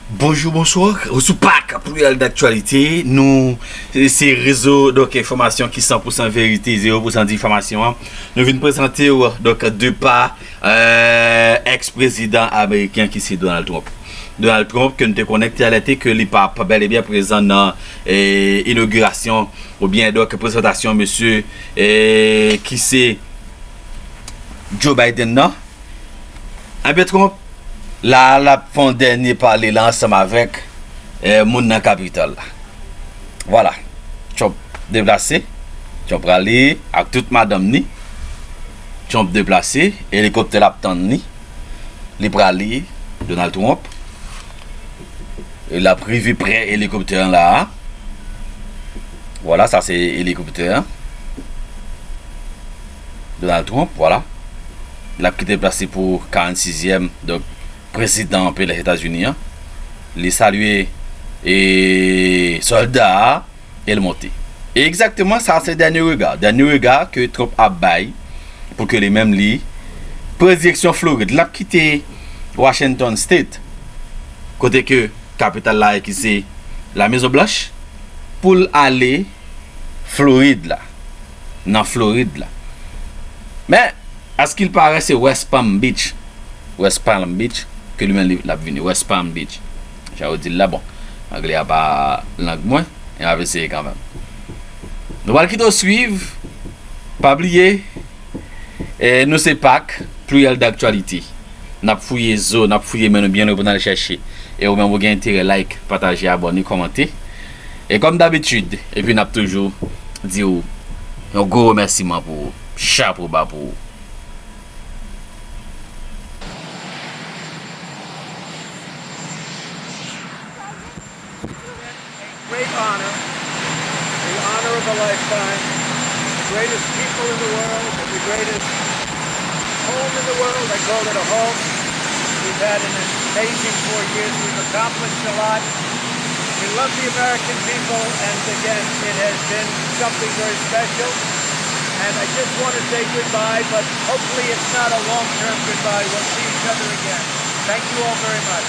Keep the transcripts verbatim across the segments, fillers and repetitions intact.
Bonjou, bonswa, ou sou Pak, Pluriel d'Actualité. Nou, se rezo, donk, enfòmasyon ki san pou san verite, zewo pou san difamasyon an. Nou vin prezante w, donk, depa, euh, èks prezidan ameriken ki se Donald Trump. Donald Trump, ke nou te konnen, te alète ke li p ap bèl e byen prezan nan, eh, inogirasyon oubyen, donk, prezantasyon mesye, eh, ki se Joe Biden nan. Ebyen, Trump, la, l ap fè yon dènye pale la ansanm avèk, eh, moun nan Kapitòl la. Vwala. Trump deplase. Trump prale ak tout madanm ni. Trump deplase. Elikoptè l ap tann ni. Li prale, Donald Trump. E l ap rive prè elikoptè an la a. Vwala, sa se elikoptè an. Donald Trump, vwala. L ap kite plas li pou karannsizyèm, donk, prezidan peyi Lèzetazini an. Li salye, e, sòlda a e l monte. E egzakteman, sa se dènye rega. Dènye rega ke Trump ap bay pou ke li menm li pran direksyon Florid. L ap kite Washington State, kote ke kapital la ki se La Mezon Blanch, pou l ale Florid la, nan Florid la. Men, askilpare se West Palm Beach. West Palm Beach, ke li menm li, l ap vini. West Palm Beach. Jan yo di l la, bon, anglè a pa lang mwen, men m ap eseye kanmenm. Nou pral kite w swiv. Pa bliye, eh, nou se Pak, Pluriel d'Actualité. N ap fouye zo, n ap fouye men nou byen lwen pou n al chèche. E ou menm ou gen enterè, like, pataje, abòne, kòmante. E kòm dabitid, epi n ap toujou di w yon gwo remèsiman pou ou. Chapo ba pou ou. Great honor, the honor of a lifetime, the greatest people in the world, and the greatest home in the world. I call it a home. We've had an amazing four years. We've accomplished a lot. We love the American people, and again, it has been something very special. And I just want to say goodbye, but hopefully it's not a long-term goodbye. We'll see each other again. Thank you all very much.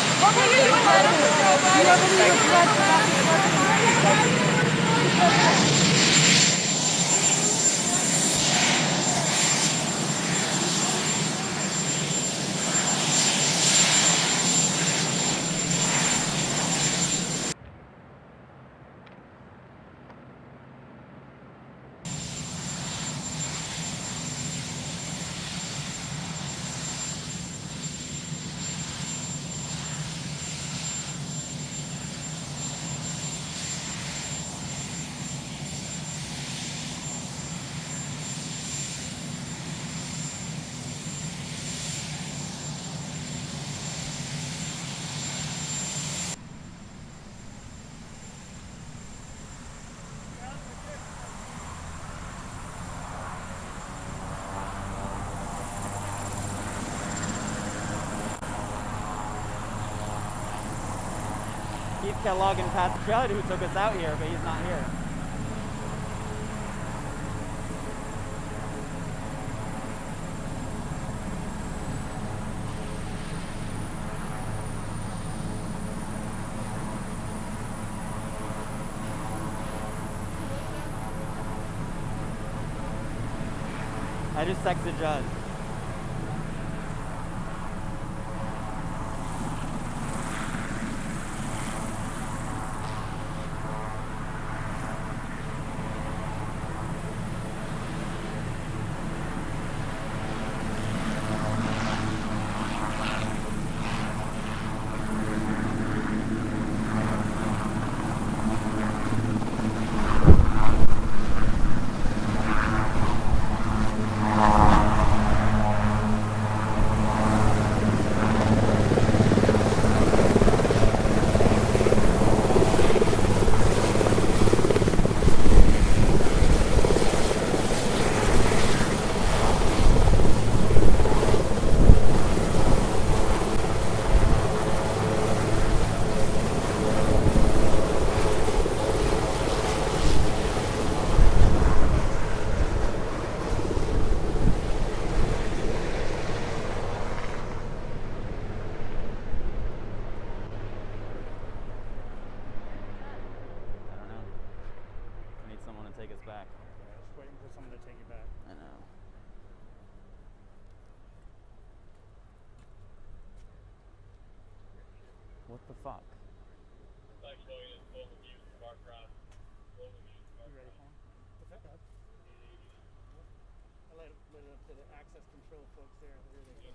Keith Kellogg and Pat Judd, who took us out here, but he's not here. I just texted Judd. Back. Yeah, just waiting for someone to take you back. I know. What the fuck? Like going in full view, Spark Rod. Full view, Spark You ready Rod. for him? What's that? I let, let it up to the access control folks there. There they go.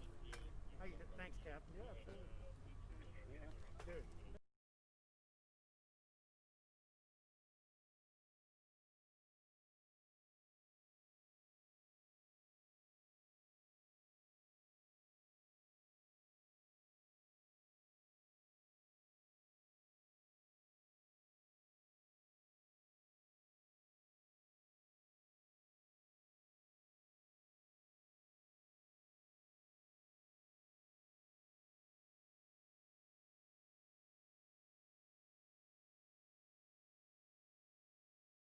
How you, thanks, Cap. Yeah, absolutely.